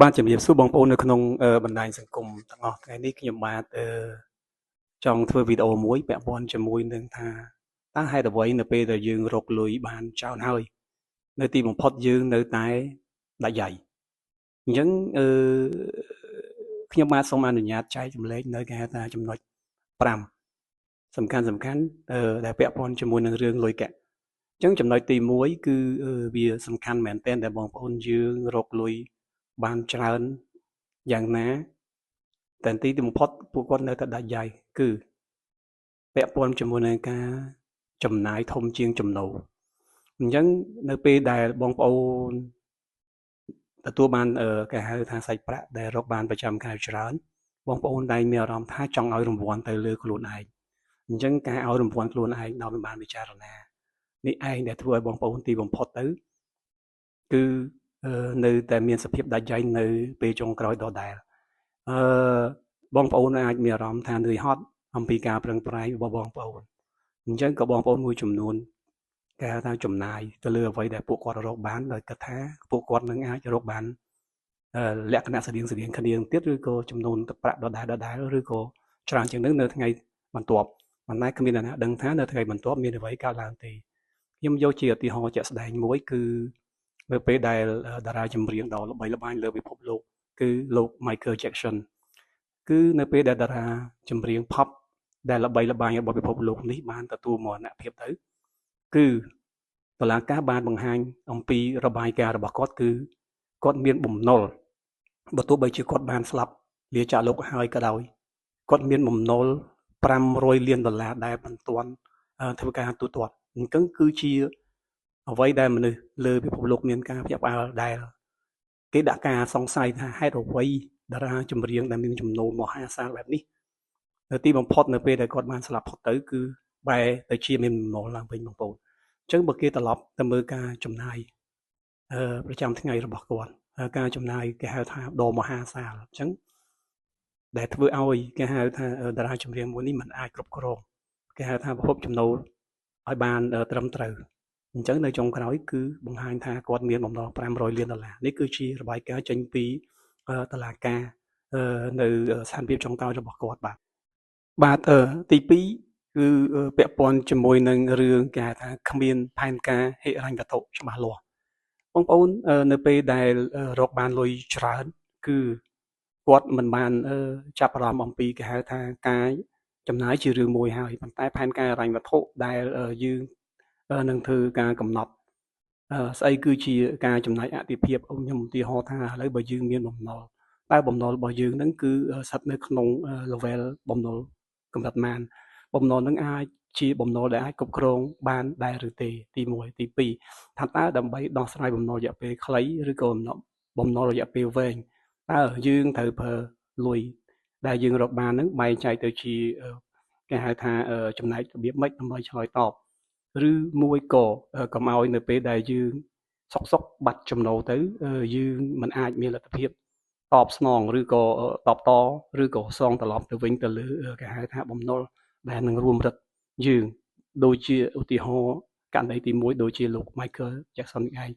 បាទជំរាបសួរបងប្អូននៅក្នុងបណ្ដាញសង្គមទាំងអស់ថ្ងៃនេះខ្ញុំបាទចង់ធ្វើវីដេអូមួយពាក់ព័ន្ធជាមួយនឹងថាតើហេតុអ្វីនៅពេលដែលយើងរកលុយបានច្រើនហើយនៅទីបំផុតយើងនៅតែដាច់យ៉ៃអញ្ចឹងអឺខ្ញុំបាទសូមអនុញ្ញាតចែករំលែកនៅគេហៅថាចំណុច5សំខាន់សំខាន់ដែលពាក់ព័ន្ធជាមួយនឹងរឿងលុយកាក់អញ្ចឹងចំណុចទី1គឺវាសំខាន់មែនទែនដែលបងប្អូនយើងរកលុយបានច្រើនយ៉ាងណាតែទីបំផុតពួកគាត់នៅតែដាច់យ៉ៃគឺពាក់ព័ន្ធជាមួយនឹងការចំណាយធំជាងចំណូលអញ្ចឹងនៅពេលដែលបងប្អូនទទួលបានគេហៅថាសាច់ប្រាក់ដែលរកបានប្រចាំខែច្រើនបងប្អូនតែងមានអារម្មណ៍ថាចង់ឲ្យរង្វាន់ទៅលើខ្លួនឯងអញ្ចឹងការឲ្យរង្វាន់ខ្លួនឯងដោយមិនបានពិចារណានេះឯងដែលធ្វើឲ្យបងប្អូនទីបំផុតទៅគឺនៅតែមានសភាពដាច់យ៉ៃនៅពេលចុងក្រោយដដែលអឺបងប្អូនអាចមានអារម្មណ៍ថានឿយហត់អំពីការប្រឹងប្រែងរបស់បងប្អូនអញ្ចឹងក៏បងប្អូនមួយចំនួនគេហៅថាចំណាយទៅលើអ្វីដែលពួកគាត់រកបានដោយគិតថាពួកគាត់នឹងអាចរកបានលក្ខណៈស្តៀងគ្នាទៀតឬក៏ចំនួនទឹកប្រាក់ដដែលឬក៏ច្រើនជាងនឹងនៅថ្ងៃបន្ទាប់ប៉ុន្តែគ្មានអ្នកណាដឹងថានៅថ្ងៃបន្ទាប់មានអ្វីកើតឡើងទេខ្ញុំយកជាឧទាហរណ៍ជាក់ស្ដែងមួយគឺនៅពេលដែលតារាចម្រៀងដ៏ល្បីល្បាញលើពិភពលោកគឺលោក Michael Jackson គឺនៅពេលដែលតារាចម្រៀង pop ដែលល្បីល្បាញរបស់ពិភពលោកនេះបានទទួលមរណភាពទៅគឺតុលាការបានបង្ហាញអំពីរបាយការណ៍របស់គាត់គឺគាត់មានបំណុលបើទោះបីជាគាត់បានស្លាប់លាចាកលោកហើយក៏ដោយគាត់មានបំណុល500លានដុល្លារដែលមិនទាន់ធ្វើការទូទាត់អញ្ចឹងគឺជាអ្វីដែលមនុស្សលើពិភពលោកមានការភ្ញាក់ផ្អើលដែលគេដាក់ការសង្ស័យថាហេតុអ្វីតារាចម្រៀងដែលមានចំណូលមហាសាលបែបនេះនៅទីបំផុតនៅពេលដែលគាត់បានស្លាប់ផុតទៅគឺបែរទៅជាមានបំណុលឡើងវិញបងប្អូនអញ្ចឹងបើគេត្រឡប់ទៅមើលការចំណាយប្រចាំថ្ងៃរបស់គាត់ការចំណាយគេហៅថាដ៏មហាសាលអញ្ចឹងដែលធ្វើឲ្យគេហៅថាតារាចម្រៀងមួយនេះមិនអាចគ្រប់គ្រងគេហៅថាប្រភពចំណូលឲ្យបានត្រឹមត្រូវអញ្ចឹងនៅចុងក្រោយគឺបង្ហាញថាគាត់មានបំណុល500លានដុល្លារនេះគឺជារបាយការណ៍ចេញពីតុលាការនៅស្ថានភាពចុងក្រោយរបស់គាត់បាទទី2គឺពាក់ព័ន្ធជាមួយនឹងរឿងគេហៅថាគ្មានផែនការហិរញ្ញវត្ថុច្បាស់លាស់បងប្អូននៅពេលដែលរកបានលុយច្រើនគឺគាត់មិនបានចាប់អារម្មណ៍អំពីគេហៅថាការចំណាយជារឿងមួយហើយប៉ុន្តែផែនការហិរញ្ញវត្ថុដែលយើងនឹងធ្វើការកំណត់ស្អីគឺជាការចំណាយអតិភិបខ្ញុំឧទាហរណ៍ថាឥឡូវបើយើងមានបំណុលតើបំណុលរបស់យើងនឹងគឺស្ថិតនៅក្នុង level បំណុលកម្រិតប៉ុន្មានបំណុលនឹងអាចជាបំណុលដែលអាចគ្រប់គ្រងបានដែរឬទេទី1ទី2ថាតើដើម្បីដោះស្រាយបំណុលរយៈពេលខ្លីឬក៏បំណុលរយៈពេលវែងតើយើងត្រូវប្រើលុយដែលយើងរកបាននឹងបែងចែកទៅជាគេហៅថាចំណែករបៀបម៉េចដើម្បីឆ្លើយតបឬមួយក៏កុំឲ្យនៅពេលដែលយើងសុកបាត់ចំណូលទៅយើងមិនអាចមានលទ្ធភាពតបស្នងឬក៏តបតឬក៏សងត្រឡប់ទៅវិញទៅលើគេហៅថាបំណុលដែលនឹងរួមរឹតយើងដូចជាឧទាហរណ៍ករណីទី1ដូចជាលោក Michael Jackson នេះឯង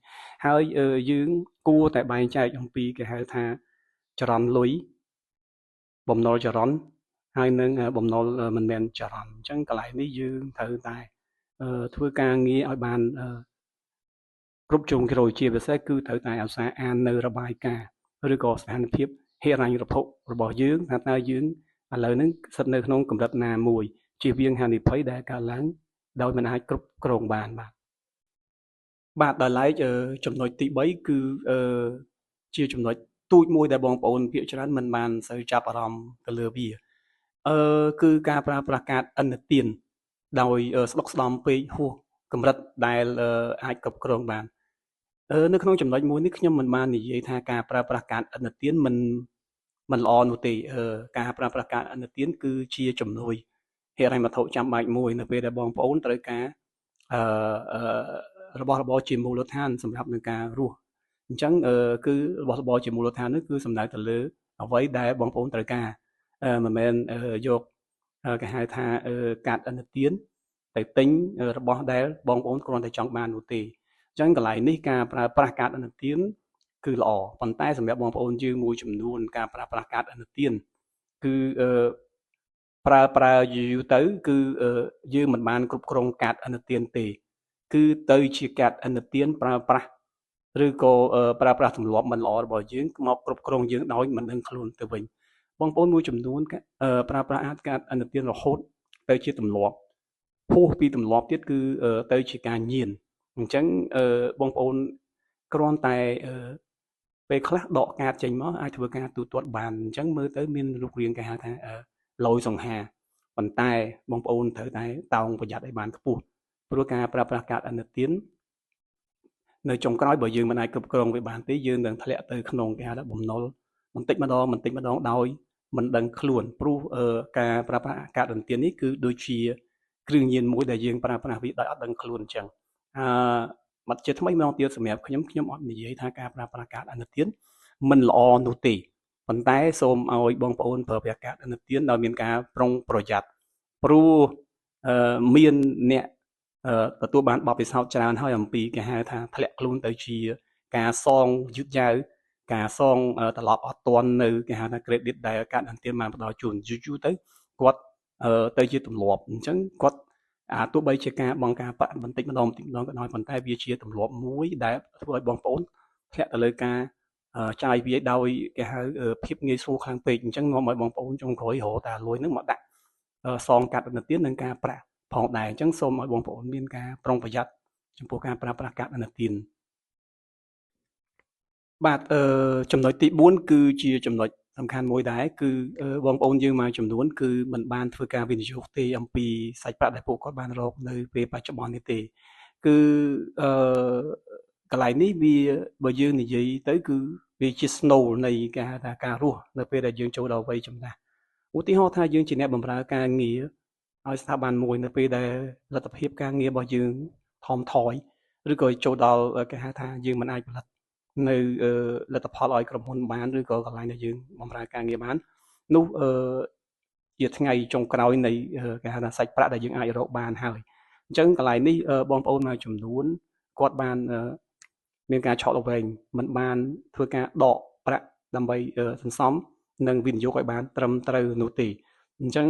ហើយយើងគួរតែបែងចែកអំពីគេហៅថាចរន្តលុយបំណុលចរន្តហើយនឹងបំណុលមិនមែនចរន្តអញ្ចឹងកន្លែងនេះយើងត្រូវតែធ្វើការងារឲ្យបានគ្រប់ជ្រុងជ្រោយជាពិសេសគឺត្រូវតែឧស្សាហ៍អាននៅរបាយការណ៍ឬក៏ស្ថានភាពហិរញ្ញវត្ថុរបស់យើងថាតើយើងឥឡូវហ្នឹងស្ថិតនៅក្នុងកម្រិតណាមួយជៀសវាងហានិភ័យដែលកើតឡើងដោយមិនអាចគ្រប់គ្រងបានបាទដោយឡែកចំណុចទី3គឺជាចំណុចទូចមួយដែលបងប្អូនភាគច្រើនមិនបានសូវចាប់អារម្មណ៍ទៅលើវាគឺការប្រើប្រាស់កាតឥណទានដោយស្ដុកស្ដំពេកហួសកម្រិតដែលអាចគ្រប់គ្រងបាននៅក្នុងចំណុចមួយនេះខ្ញុំមិនបាននិយាយថាការប្រើប្រាស់កាតឥណទានមិនល្អនោះទេការប្រើប្រាស់កាតឥណទានគឺជាជំនួយហិរញ្ញវត្ថុចាំបាច់មួយនៅពេលដែលបងប្អូនត្រូវការរបស់របរជាមូលដ្ឋានសម្រាប់នឹងការរស់អញ្ចឹងគឺរបស់របរជាមូលដ្ឋាននោះគឺសំដៅទៅលើអ្វីដែលបងប្អូនត្រូវការមិនមែនយកគេហៅថាកាតឥណទានទៅទិញរបស់ដែលបងប្អូនគ្រាន់តែចង់បាននោះទេអញ្ចឹងកន្លែងនេះការប្រើប្រាស់កាតឥណទាន គឺល្អប៉ុន្តែសម្រាប់បងប្អូនយើងមួយចំនួនការប្រើប្រាស់កាតឥណទានគឺអឺប្រើប្រើយូរទៅគឺយើងមិនបានគ្រប់គ្រងកាតឥណទានទេគឺទៅជាកាតឥណទានប្រើប្រាស់ឬក៏ប្រើប្រាស់ទម្លាប់មិនល្អរបស់យើងមកគ្រប់គ្រងយើងដោយមិនដឹងខ្លួនទៅវិញបងប្អូនមួយចំនួនប្រើប្រាស់អាចកាតឥណទានរហូតទៅជាទម្លាប់ហួសពីទម្លាប់ទៀតគឺទៅជាការញៀនអញ្ចឹងបងប្អូនគ្រាន់តែពេលខ្លះដកកាតចេញមកអាចធ្វើការទូទាត់បានអញ្ចឹងមើលទៅមានរូបរាងគេហៅថាលយសង្ហាប៉ុន្តែបងប្អូនត្រូវតែតោងប្រយ័ត្នឲ្យបានខ្ពស់ព្រោះការប្រើប្រាស់កាតឥណទាននៅចុងក្រោយបើយើងមិនអាចគ្រប់គ្រងវាបានទេយើងនឹងធ្លាក់ទៅក្នុងគេហៅថាបំណុលបន្តិចម្ដងបន្តិចម្ដងដោយមិនដឹងខ្លួនព្រោះការប្រើប្រាស់កាតឥណទាននេះគឺដូចជាគ្រឿងញៀនមួយដែលយើងប្រើប្រាស់វាដោយអត់ដឹងខ្លួនអញ្ចឹងអឺមកជាថ្មីម្ដងទៀតសម្រាប់ខ្ញុំខ្ញុំអត់និយាយថាការប្រើប្រាស់កាតឥណទានមិនល្អនោះទេប៉ុន្តែសូមឲ្យបងប្អូនប្រើប្រាស់កាតឥណទានដោយមានការប្រុងប្រយ័ត្នព្រោះមានអ្នកទទួលបានបទពិសោធន៍ច្រើនហើយអំពីគេហៅថាធ្លាក់ខ្លួនទៅជាការសងយឺតយ៉ាវការសងត្រឡប់អត់ទាន់នៅគេហៅថា credit ដែលកាតឥណទានបានផ្ដល់ជូនយូរយូរទៅគាត់ទៅជាទម្លាប់អញ្ចឹងគាត់អាទោះបីជាការបង់ការប្រាក់បន្តិចម្ដងបន្តិចម្ដងក៏ដោយប៉ុន្តែវាជាទម្លាប់មួយដែលធ្វើឲ្យបងប្អូនធ្លាក់ទៅលើការចាយវាដោយគេហៅភាពងាយស្រួលខ្លាំងពេកអញ្ចឹងនាំឲ្យបងប្អូនចុងក្រោយរកតែលុយហ្នឹងមកដាក់សងកាត់ឥណទាននិងការប្រាក់ផងដែរអញ្ចឹងសូមឲ្យបងប្អូនមានការប្រុងប្រយ័ត្នចំពោះការប្រើប្រាស់កាតឥណទានបាទចំណុចទី4គឺជាចំណុចសំខាន់មួយដែរគឺបងប្អូនយើងមួយចំនួនគឺមិនបានធ្វើការវិនិយោគទេអំពីសាច់ប្រាក់ដែលពួកគាត់បានរកនៅពេលបច្ចុប្បន្ននេះទេគឺកន្លែងនេះវាបើយើងនិយាយទៅគឺវាជា snow នៃគេហៅថាការរស់នៅពេលដែលយើងចូលដល់វ័យចំណាស់ឧទាហរណ៍ថាយើងជាអ្នកបម្រើការងារឲ្យស្ថាប័នមួយនៅពេលដែលលទ្ធភាពការងាររបស់យើងថមថយឬក៏ចូលដល់គេហៅថាយើងមិនអាចផលិតនៅលទ្ធផលឲ្យក្រុមហ៊ុនបានឬក៏កន្លែងដែលយើងបម្រើការងារបាននោះជាថ្ងៃចុងក្រោយនៃគេហៅថាសាច់ប្រាក់ដែលយើងអាចរកបានហើយអញ្ចឹងកន្លែងនេះបងប្អូនមួយចំនួនគាត់បានមានការឆក់ល្វែងមិនបានធ្វើការដកប្រាក់ដើម្បីសន្សំនិងវិនិយោគឲ្យបានត្រឹមត្រូវនោះទេអញ្ចឹង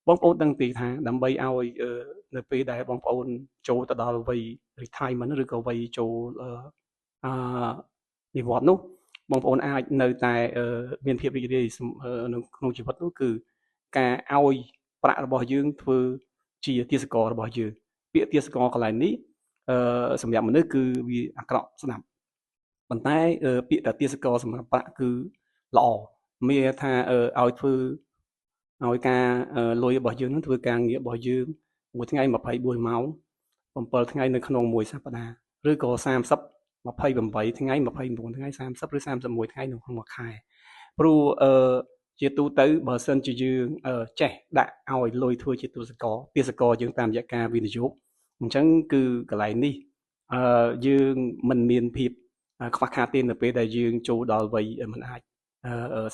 បងប្អូនដឹងទីថាដើម្បីឲ្យនៅពេលដែលបងប្អូនចូលទៅដល់វ័យ retirement ឬក៏វ័យចូលនិវត្តន៍នោះបងប្អូនអាចនៅតែមានភាពរីករាយនៅក្នុងជីវិតនោះគឺការឲ្យប្រាក់របស់យើងធ្វើជាទាសកររបស់យើងពាក្យទាសករកន្លែងនេះសម្រាប់មនុស្សគឺវាអាក្រក់ស្ដាប់ប៉ុន្តែពាក្យថាទាសករសម្រាប់ប្រាក់គឺល្អមានថាឲ្យធ្វើឲ្យការលុយរបស់យើងនឹងធ្វើការងាររបស់យើងមួយថ្ងៃ24ម៉ោង7ថ្ងៃនៅក្នុងមួយសប្តាហ៍ឬក៏30 28ថ្ងៃ29ថ្ងៃ30ឬ31ថ្ងៃនៅក្នុងមួយខែព្រោះជាទូទៅបើសិនជាយើងចេះដាក់ឲ្យលុយធ្វើជាទាសករយើងតាមរយៈការវិនិយោគអញ្ចឹងគឺកន្លែងនេះយើងមិនមានភាពខ្វះខាតទេនៅពេលដែលយើងចូលដល់វ័យមិនអាច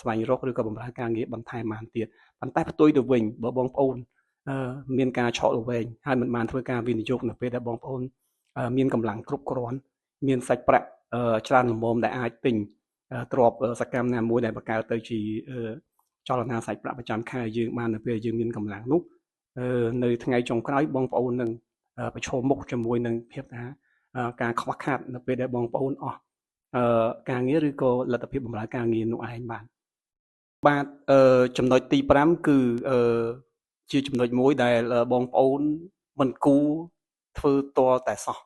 ស្វែងរកឬក៏បម្រើការងារបន្ថែមបានទៀតប៉ុន្តែផ្ទុយទៅវិញបើបងប្អូនមានការឆក់ល្វែងហើយមិនបានធ្វើការវិនិយោគនៅពេលដែលបងប្អូនមានកម្លាំងគ្រប់គ្រាន់មានសាច់ប្រាក់ច្រើនល្មមដែលអាចទិញទ្រព្យសកម្មណាមួយដែលបង្កើតទៅជាចលនាសាច់ប្រាក់ប្រចាំខែយើងបាននៅពេលយើងមានកម្លាំងនោះនៅថ្ងៃចុងក្រោយបងប្អូននឹងប្រឈមមុខជាមួយនឹងភាពថាការខ្វះខាតនៅពេលដែលបងប្អូនអស់ការងារឬក៏លទ្ធភាពបម្រើការងារនោះឯងបាទបាទចំណុចទី5គឺជាចំណុចមួយដែលបងប្អូនមិនគួរធ្វើតតែសោះ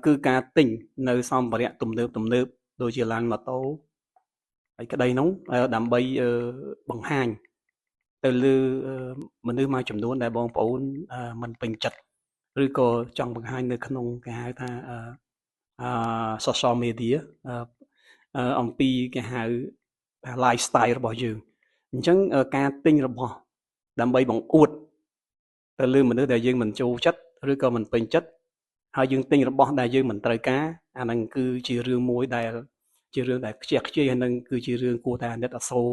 គឺការទិញនៅសម្ភារៈទំនើបដូចជាឡានម៉ូតូហើយក្តីនោះដើម្បីបង្ហាញទៅលើមនុស្សមួយចំនួនដែលបងប្អូនមិនពេញចិត្តឬក៏ចង់បង្ហាញនៅក្នុងគេហៅថា social media អំពីគេហៅ lifestyle របស់យើងអញ្ចឹងការទិញរបស់ដើម្បីបង្អួតទៅលើមនុស្សដែលយើងមិនចូលចិត្តឬក៏មិនពេញចិត្តហើយយើងទិញរបស់ដែលយើងមិនត្រូវការអាហ្នឹងគឺជារឿងមួយដែលជារឿងដែលខ្ជះខ្ជាយហើយនឹងគឺជារឿងគួរតែអាណិតអាសូរ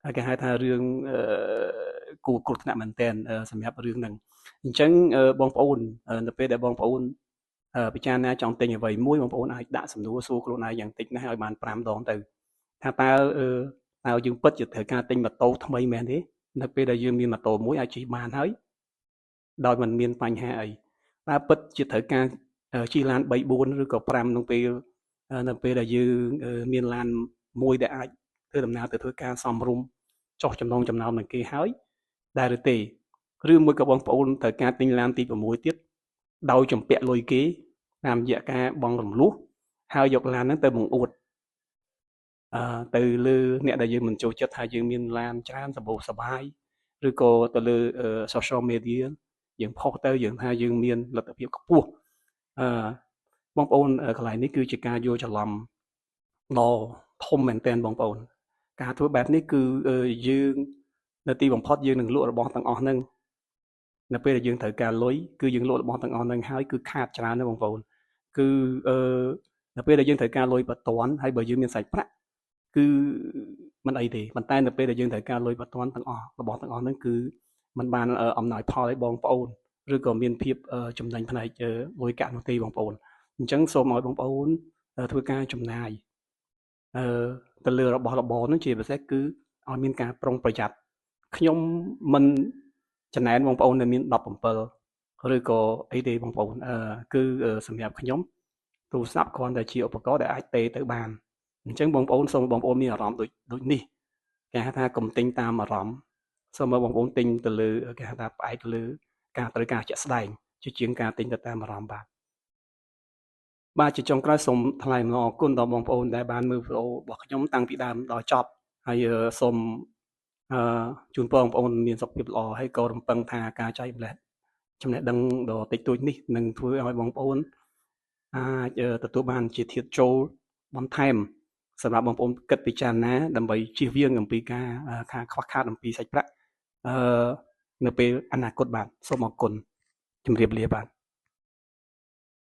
ហើយគេហៅថារឿងគួរគ្រោះថ្នាក់មែនទែនសម្រាប់រឿងហ្នឹងអញ្ចឹងបងប្អូននៅពេលដែលបងប្អូន ពិចារណាចង់ទិញអ្វីមួយបងប្អូនអាចដាក់សំណួរសួរខ្លួនឯងយ៉ាងតិចណាស់ឲ្យបាន5ដងទៅថាតើតើយើងពិតជាត្រូវការទិញម៉ូតូថ្មីមែនទេនៅពេលដែលយើងមានម៉ូតូមួយអាចជិះបានហើយដោយមិនមានបញ្ហាអីតើពិតជាត្រូវការជិះឡាន3 4ឬក៏5ក្នុងពេលនៅពេលដែលយើងមានឡានមួយដែលអាចធ្វើដំណើរទៅធ្វើការសមរម្យចុះចំណងចំណោមនឹងគេហើយដែរឬទេឬមួយក៏បងប្អូនត្រូវការទិញឡានទី6ទៀតដោយជំពាក់លុយគេតាមរយៈការបង់រំលោះហើយយកឡានហ្នឹងទៅបង្អួតទៅលើអ្នកដែលយើងមិនចូលចិត្តថាយើងមានឡានច្រើនសម្បូរសប្បាយឬក៏ទៅលើ social media យើងផុសទៅយើងថាយើងមានលទ្ធភាពខ្ពស់អឺបងប្អូនកន្លែងនេះគឺជាការយល់ច្រឡំដ៏ធំមែនទែនបងប្អូនការធ្វើបែបនេះគឺយើងនៅទីបំផុតយើងនឹងលក់របស់ទាំងអស់ហ្នឹងនៅពេលដែលយើងត្រូវការលុយគឺយើងលក់របស់ទាំងអស់ហ្នឹងហើយគឺខាតច្រើនណាស់បងប្អូនគឺនៅពេលដែលយើងត្រូវការលុយបន្ទាន់ហើយបើយើងមានសាច់ប្រាក់គឺមិនអីទេប៉ុន្តែនៅពេលដែលយើងត្រូវការលុយបន្ទាន់ទាំងអស់របស់ទាំងអស់ហ្នឹងគឺมันបានអំណោយផលឲ្យបងប្អូនឬក៏មានភាពចំណេញផ្នែកលុយកាក់នោះទេបងប្អូនអញ្ចឹងសូមឲ្យបងប្អូនធ្វើការចំណាយទៅលើរបស់របរហ្នឹងជាពិសេសគឺឲ្យមានការប្រុងប្រយ័ត្នខ្ញុំមិនចំណែនបងប្អូនដែលមាន17ឬក៏អីទេបងប្អូនគឺសម្រាប់ខ្ញុំទូរស័ព្ទគ្រាន់តែជាឧបករណ៍ដែលអាចទេទៅបានអញ្ចឹងបងប្អូនសូមបងប្អូនមានអារម្មណ៍ដូចនេះគេហៅថាកុំទិញតាមអារម្មណ៍សូមឲ្យបងប្អូនទិញទៅលើគេហៅថាផ្អែកទៅលើការត្រូវការជាក់ស្ដែងជាជាងការទិញទៅតាមអារម្មណ៍បាទបាទជាចុងក្រោយសូមថ្លែងអំណរគុណដល់បងប្អូនដែលបានមើលវីដេអូរបស់ខ្ញុំតាំងពីដើមដល់ចប់ហើយសូមជូនពរបងប្អូនមានសុខភាពល្អហើយក៏រំពឹងថាការចែករំលែកចំណេះដឹងដ៏តិចតួចនេះនឹងធ្វើឲ្យបងប្អូនអាចទទួលបានជាធាតុចូលបន្ថែមសម្រាប់បងប្អូនគិតពិចារណាដើម្បីជៀសវាងអំពីការខ្វះខាតអំពីសាច់ប្រាក់នៅពេលអនាគតបាទសូមអរគុណជម្រាបលាបាទ